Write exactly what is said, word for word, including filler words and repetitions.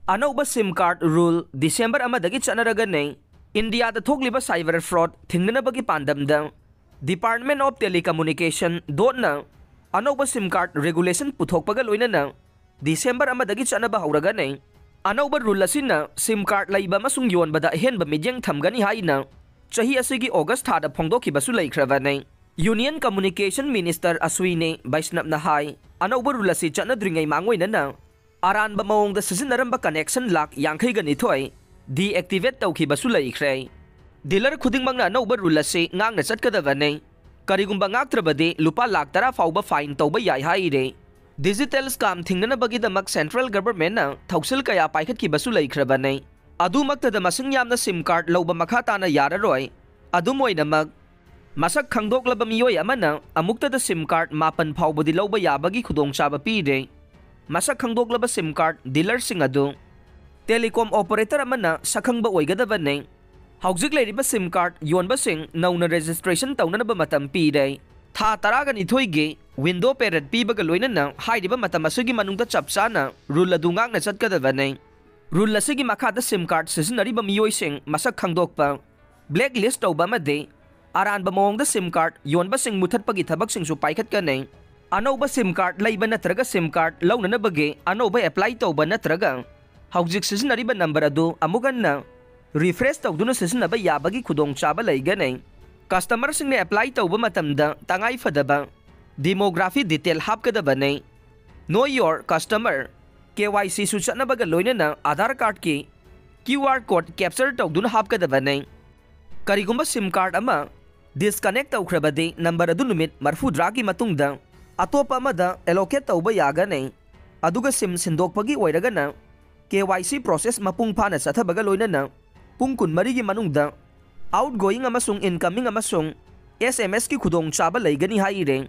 ꯑꯅꯧꯕ SIM card rule December ꯑꯃꯗꯒꯤ ꯆꯠꯅꯔꯒꯅꯤ꯫ ꯏꯟꯗꯤꯌꯥꯗ ꯊꯣꯛꯂꯤꯕ cyber fraud ꯊꯤꯡꯅꯅꯕꯒꯤ ꯄꯥꯟꯗꯝꯗ Department of Telecommunication, DoT ꯅ ꯑꯅꯧꯕ SIM card regulation ꯄꯨꯊꯣꯛꯄꯒ ꯂꯣꯏꯅꯅ December ꯑꯃꯗꯒꯤ ꯆꯠꯅꯕ ꯍꯧꯔꯒꯅꯤ꯫ ꯑꯅꯧꯕ rule ꯑꯁꯤꯅ SIM card ꯂꯩꯕ ꯑꯃꯁꯨꯡ ꯌꯣꯟꯕꯗ ꯑꯍꯦꯟꯕ ꯃꯤꯠꯌꯦꯡ ꯊꯝꯒꯅꯤ ꯍꯥꯏꯅ ꯆꯍꯤ ꯑꯁꯤꯒꯤ August ꯊꯥꯗ ꯐꯣꯡꯗꯣꯛꯈꯤꯕꯁꯨ ꯂꯩꯈ꯭ꯔꯕꯅꯤ꯫ Union Communication Minister ꯑꯁ꯭ꯋꯤꯅꯤ ꯕꯩꯁꯅꯕꯅ ꯍꯥꯏ, ꯑꯅꯧꯕ rule ꯑꯁꯤ ꯆꯠꯅꯗ꯭ꯔꯤꯉꯩ ꯃꯥꯡꯑꯣꯏꯅꯅ ꯑꯔꯥꯟꯕ ꯃꯑꯣꯡꯗ ꯁꯤꯖꯤꯟꯅꯔꯝꯕ connection ꯂꯥꯈ ꯌꯥꯡꯈꯩꯒ ꯅꯤꯊꯣꯏ deactivate ꯇꯧꯈꯤꯕꯁꯨ ꯂꯩꯈ꯭ꯔꯦ꯫ Dealer ꯈꯨꯗꯤꯡꯃꯛꯅ ꯑꯅꯧꯕ rule ꯑꯁꯤ ꯉꯥꯛꯅ ꯆꯠꯀꯗꯕꯅꯤ꯫ ꯀꯔꯤꯒꯨꯝꯕ ꯉꯥꯛꯇ꯭ꯔꯕꯗꯤ ꯂꯨꯄꯥ ꯂꯥꯈ ꯇꯔꯥ ꯐꯥꯎꯕ fine ꯇꯧꯕ ꯌꯥꯏ ꯍꯥꯏꯔꯤ꯫ Digital scam ꯊꯤꯡꯅꯅꯕꯒꯤꯗꯃꯛ central government ꯅ ꯊꯧꯁꯤꯜ ꯀꯌꯥ ꯄꯥꯏꯈꯠꯈꯤꯕꯁꯨ ꯂꯩꯈ꯭ꯔꯕꯅꯤ꯫ ꯑꯗꯨꯃꯛꯇꯗ ꯃꯁꯤꯡ ꯌꯥꯝꯅ SIM card ꯂꯧꯕ ꯃꯈꯥ ꯇꯥꯅ ꯌꯥꯔꯔꯣꯏ꯫ ꯑꯗꯨꯝ ꯑꯣꯏꯅꯃꯛ, ꯃꯁꯛ ꯈꯪꯗꯣꯛꯂꯕ ꯃꯤꯑꯣꯏ ꯑꯃꯅ ꯑꯃꯨꯛꯇꯗ SIM card ꯃꯥꯄꯟ ꯐꯥꯎꯕꯗꯤ ꯂꯧꯕ ꯌꯥꯕꯒꯤ ꯈꯨꯗꯣꯡꯆꯥꯕ ꯄꯤꯔꯦ꯫ ꯃꯁꯛ ꯈꯪꯗꯣꯛꯂꯕ SIM card dealer ꯁꯤꯡ ꯑꯗꯨ telecom operator ꯑꯃꯅ ꯁꯛꯈꯪꯕ ꯑꯣꯏꯒꯗꯕꯅꯤ꯫ ꯍꯧꯖꯤꯛ ꯂꯩꯔꯤꯕ SIM card ꯌꯣꯟꯕꯁꯤꯡ ꯅꯧꯅ registration ꯇꯧꯅꯅꯕ ꯃꯇꯝ ꯄꯤꯔꯦ꯫ ꯊꯥ ꯇꯔꯥꯒ ꯅꯤꯊꯣꯏꯒꯤ window period ꯄꯤꯕꯒ ꯂꯣꯏꯅꯅ ꯍꯥꯏꯔꯤꯕ ꯃꯇꯝ ꯑꯁꯤꯒꯤ ꯃꯅꯨꯡꯗ ꯆꯞ ꯆꯥꯅ rule ꯑꯗꯨ ꯉꯥꯛꯅ ꯆꯠꯀꯗꯕꯅꯤ꯫ Rule ꯑꯁꯤꯒꯤ ꯃꯈꯥꯗ SIM card ꯁꯤꯖꯤꯟꯅꯔꯤꯕ ꯃꯤꯑꯣꯏꯁꯤꯡ ꯃꯁꯛ ꯈꯪꯗꯣꯛꯄ, blacklist ꯇꯧꯕ ꯑꯃꯗꯤ ꯑꯔꯥꯟꯕ ꯃꯑꯣꯡꯗ SIM card ꯌꯣꯟꯕꯁꯤꯡ ꯃꯨꯊꯠꯄꯒꯤ ꯊꯕꯛꯁꯤꯡꯁꯨ ꯄꯥꯏꯈꯠꯀꯅꯤ꯫ ꯑꯅꯧꯕ SIM card ꯂꯩꯕ ꯅꯠꯇ꯭ꯔꯒ SIM card ꯂꯧꯅꯅꯕꯒꯤ ꯑꯅꯧꯕ apply ꯇꯧꯕ ꯅꯠꯇ꯭ꯔꯒ ꯍꯧꯖꯤꯛ ꯁꯤꯖꯤꯟꯅꯔꯤꯕ number ꯑꯗꯨ ꯑꯃꯨꯛ ꯍꯟꯅ refresh ꯇꯧꯗꯨꯅ ꯁꯤꯖꯤꯟꯅꯕ ꯌꯥꯕꯒꯤ ꯈꯨꯗꯣꯡꯆꯥꯕ ꯂꯩꯒꯅꯤ꯫ Customer ꯁꯤꯡꯅ apply ꯇꯧꯕ ꯃꯇꯝꯗ ꯇꯉꯥꯏ ꯐꯗꯕ demography detail ꯍꯥꯞꯀꯗꯕꯅꯤ꯫ Know Your Customer, KYC ꯁꯨ ꯆꯠꯅꯕꯒ ꯂꯣꯏꯅꯅ Aadhaar card ꯀꯤ QR code capture ꯇꯧꯗꯨꯅ ꯍꯥꯞꯀꯗꯕꯅꯤ꯫ ꯀꯔꯤꯒꯨꯝꯕ SIM card ꯑꯃ disconnect ꯇꯧꯈ꯭ꯔꯕꯗꯤ number ꯑꯗꯨ ꯅꯨꯃꯤꯠ ꯃꯔꯤꯐꯨꯇꯔꯥꯒꯤ ꯃꯇꯨꯡꯗ ꯑꯇꯣꯞꯄ ꯑꯃꯗ allocate ꯇꯧꯕ ꯌꯥꯒꯅꯤ꯫ ꯑꯗꯨꯒ SIM ꯁꯤꯟꯗꯣꯛꯄꯒꯤ ꯑꯣꯏꯔꯒꯅ KYC process ꯃꯄꯨꯡ ꯐꯥꯅ ꯆꯠꯊꯕꯒ ꯂꯣꯏꯅꯅ ꯄꯨꯡ ꯀꯨꯟꯃꯔꯤꯒꯤ ꯃꯅꯨꯡꯗ outgoing ꯑꯃꯁꯨꯡ incoming ꯑꯃꯁꯨꯡ SMS ꯀꯤ ꯈꯨꯗꯣꯡꯆꯥꯕ ꯂꯩꯒꯅꯤ ꯍꯥꯏꯔꯦ꯫